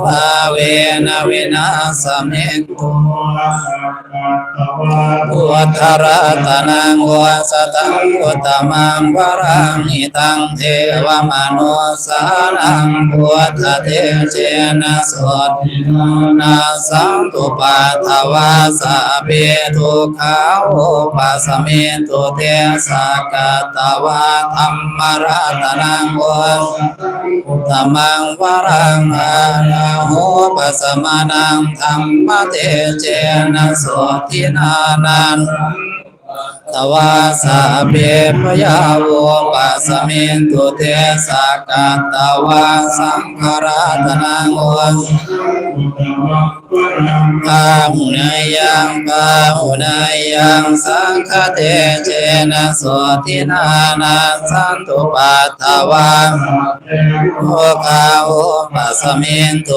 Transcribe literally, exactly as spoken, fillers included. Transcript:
bhāvena vināsamentu. Buddharatanaṃ osathaṃ uttamaṃ varaṃ hitaṃ devamanussānaṃ buddhatejena sotthinā nassantupaddavā sabbe dukkhā vūpasamentu te. Sakkatvā dhammaratanaṃ osathaṃ uttamaṃ varaṃ ārahu pasamanaṃ dhammatejena sotthinā nassantupaddavā sabbe bhayā vūpasamentu te. Sakkatvā saṅgharatanaṃ osathaṃ uttamaṃ varaṃ āhuneyyaṃ pāhuneyyaṃ saṅghatejena sotthinā nassantupaddavā sabbe rogā vūpasamentu